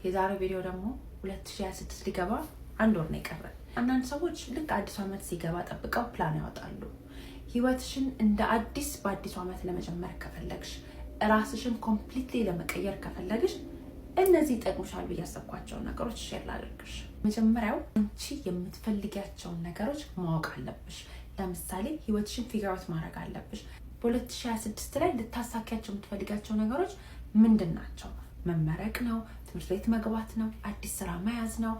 የዛሬው ቪዲዮ ደግሞ 2026 ሊገባ አንድ ወር ነው የቀረን። አንዳንድ ሰዎች ልክ አዲሱ ዓመት ሲገባ ጠብቀው ፕላን ያወጣሉ። ህይወትሽን እንደ አዲስ በአዲሱ ዓመት ለመጀመር ከፈለግሽ፣ ራስሽን completely ለመቀየር ከፈለግሽ እነዚህ ይጠቅሙሻል ብዬ ያሰብኳቸውን ነገሮች share ላድርግሽ። መጀመሪያው አንቺ የምትፈልጊያቸውን ነገሮች ማወቅ አለብሽ። ለምሳሌ ህይወትሽን figure out ማድረግ አለብሽ። በ2026 ላይ ልታሳኪያቸው የምትፈልጊያቸው ነገሮች ምንድን ናቸው? መመረቅ ነው? ትምህርት ቤት መግባት ነው? አዲስ ስራ መያዝ ነው?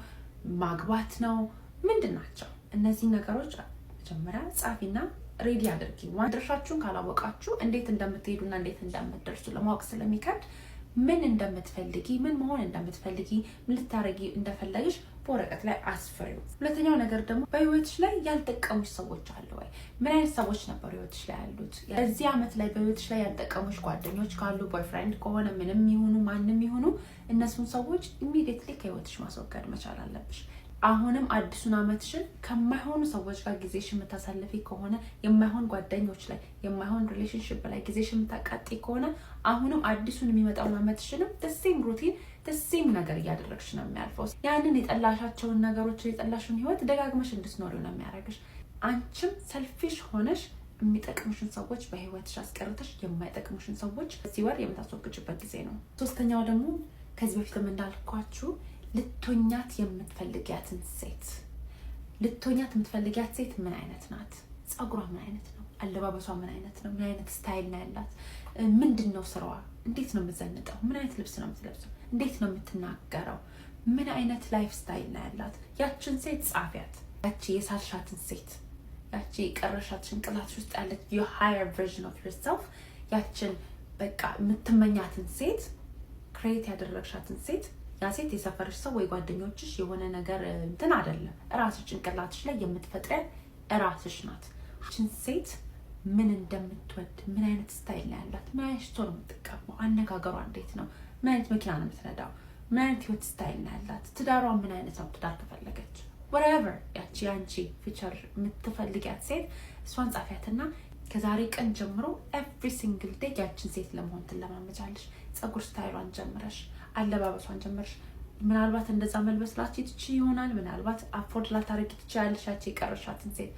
ማግባት ነው? ምንድን ናቸው? እነዚህ ነገሮች መጀመሪያ ጻፊና ready አድርጊ። ድርሻችሁን ካላወቃችሁ እንዴት እንደምትሄዱና እንዴት እንደምትደርሱ ለማወቅ ስለሚከብድ ምን እንደምትፈልጊ፣ ምን መሆን እንደምትፈልጊ፣ ምን ልታረጊ እንደፈለግሽ በወረቀት ላይ አስፍሪው። ሁለተኛው ነገር ደግሞ በህይወትሽ ላይ ያልጠቀሙሽ ሰዎች አሉ ወይ? ምን አይነት ሰዎች ነበሩ ህይወትሽ ላይ ያሉት? እዚህ ዓመት ላይ በህይወትሽ ላይ ያልጠቀሙሽ ጓደኞች ካሉ፣ boyfriend ከሆነ፣ ምንም ይሁኑ ማንም ይሁኑ እነሱን ሰዎች immediately ከህይወትሽ ማስወገድ መቻል አለብሽ። አሁንም አዲሱን ዓመትሽን ከማይሆኑ ሰዎች ጋር ጊዜሽ የምታሳልፊ ከሆነ፣ የማይሆን ጓደኞች ላይ፣ የማይሆን relationship ላይ ጊዜሽ የምታቃጥዪ ከሆነ አሁንም አዲሱን የሚመጣውን ዓመትሽንም the same routine፣ the same ነገር እያደረግሽ ነው የሚያልፈው። ያንን የጠላሻቸውን ነገሮች፣ የጠላሽውን ህይወት ደጋግመሽ እንድትኖሪው ነው የሚያደርግሽ። አንቺም selfish ሆነሽ የሚጠቅሙሽን ሰዎች በህይወትሽ አስቀርተሽ የማይጠቅሙሽን ሰዎች በዚህ ወር የምታስወግጅበት ጊዜ ነው። ሶስተኛው ደግሞ ከዚህ በፊትም እንዳልኳችሁ ልትሆኛት የምትፈልጊያት ሴት ምን አይነት ናት? ፀጉሯ ምን አይነት ነው? አለባበሷ ምን አይነት ነው? ምን አይነት style ነው ያላት? ምንድን ነው ስራዋ? እንዴት ነው የምትዘንጠው? ምን አይነት ልብስ ነው የምትለብሰው? እንዴት ነው የምትናገረው? ምን አይነት lifestyle ነው ያላት? ያችን ሴት ጻፊያት። ያቺ የሳልሻትን ሴት፣ ያቺ የቀረሻት ጭንቅላትሽ ውስጥ ያለች your higher version of yourself፣ ያችን በቃ የምትመኛትን ሴት፣ create ያደረግሻትን ሴት። ያ ሴት የሰፈርሽ ሰው ወይ ጓደኞችሽ የሆነ ነገር እንትን አይደለም። እራስሽ ጭንቅላትሽ ላይ የምትፈጥሪያት እራስሽ ናት። ያችን ሴት ምን እንደምትወድ፣ ምን አይነት style ነው ያላት፣ ምን አይነት ሽቶ ነው የምትቀባው፣ አነጋገሯ እንዴት ነው፣ ምን አይነት መኪና ነው የምትነዳው፣ ምን አይነት ህይወት style ነው ያላት፣ ትዳሯ ምን አይነት ነው፣ ትዳር ከፈለገች፣ whatever ያቺ ያንቺ future የምትፈልጊያት ሴት እሷን ጻፊያትና ከዛሬ ቀን ጀምሮ every single day ያችን ሴት ለመሆን ትለማመጃለሽ። ፀጉር style ሏን ጀምረሽ፣ አለባበሷን ጀምረሽ፣ ምናልባት እንደዛ መልበስ ላትችይ ትችይ ይሆናል። ምናልባት afford ላታረጊ ትችያለሽ ያቺ የቀረሻትን ሴት።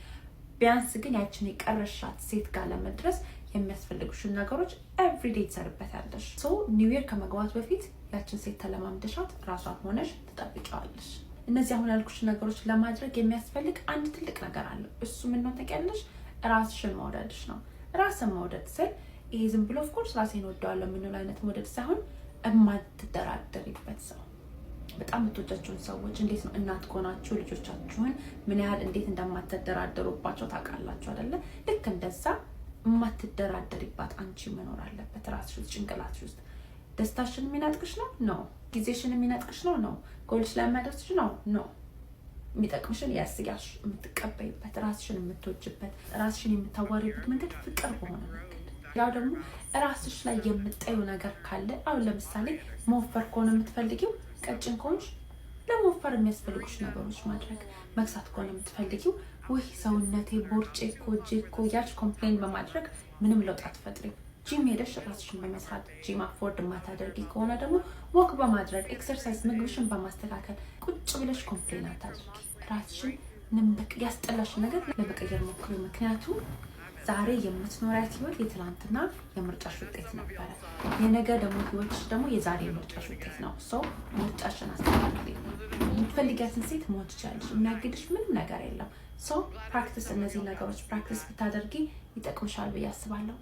ቢያንስ ግን ያችን የቀረሻት ሴት ጋር ለመድረስ የሚያስፈልጉሽን ነገሮች everyday ትሰሪበታለሽ። So new year ከመግባቱ በፊት ያችን ሴት ተለማምደሻት ራሷን ሆነሽ ትጠብቂዋለሽ። እነዚህ አሁን ያልኩሽ ነገሮች ለማድረግ የሚያስፈልግ አንድ ትልቅ ነገር አለ። እሱ ምን ነው ታውቂያለሽ? ራስሽን መውደድሽ ነው። ራስን መውደድ ስል ይሄ ዝም ብሎ of course ራሴን ወደዋለሁ የምንለው አይነት መውደድ ሳይሆን የማትደራደሪበት ሰው፣ በጣም የምትወጃቸውን ሰዎች እንዴት ነው፣ እናት ከሆናችሁ ልጆቻችሁን ምን ያህል እንዴት እንደማትደራደሩባቸው ታውቃላችሁ አይደለ? ልክ እንደዛ የማትደራደሪባት አንቺ መኖር አለበት ራስሽ ውስጥ፣ ጭንቅላትሽ ውስጥ። ደስታሽን የሚነጥቅሽ ነው? No። ጊዜሽን የሚነጥቅሽ ነው? No። ጎልሽ ላይ የሚያደርስሽ ነው? No። የሚጠቅምሽን ያስያሽ የምትቀበይበት፣ ራስሽን የምትወጅበት፣ ራስሽን የምታዋሪበት መንገድ ፍቅር በሆነ መንገድ። ያው ደግሞ ራስሽ ላይ የምትጠዪው ነገር ካለ፣ አሁን ለምሳሌ መወፈር ከሆነ የምትፈልጊው፣ ቀጭን ከሆንሽ ለመወፈር የሚያስፈልጉሽ ነገሮች ማድረግ፣ መክሳት ከሆነ የምትፈልጊው ውይ ሰውነቴ፣ ቦርጬ እኮ፣ እጄ እኮ እያልሽ complain በማድረግ ምንም ለውጥ አትፈጥሪም። ጂም ሄደሽ ራስሽን በመስራት፣ gym afford የማታደርጊ ከሆነ ደግሞ walk በማድረግ exercise፣ ምግብሽን በማስተካከል። ቁጭ ብለሽ complain አታድርጊ። ራስሽን ያስጠላሽን ነገር ለመቀየር ሞክሪ። ምክንያቱም ዛሬ የምትኖሪያት ህይወት የትላንትና የምርጫሽ ውጤት ነበረ። የነገ ደግሞ ህይወትሽ ደግሞ የዛሬ የምርጫሽ ውጤት ነው። So ምርጫሽን አስተካክሊ። የምትፈልጊያትን ሴት መሆን ትችላለሽ። የሚያግድሽ ምንም ነገር የለም። So practice፣ እነዚህ ነገሮች practice ብታደርጊ ይጠቅምሻል ብዬ አስባለሁ።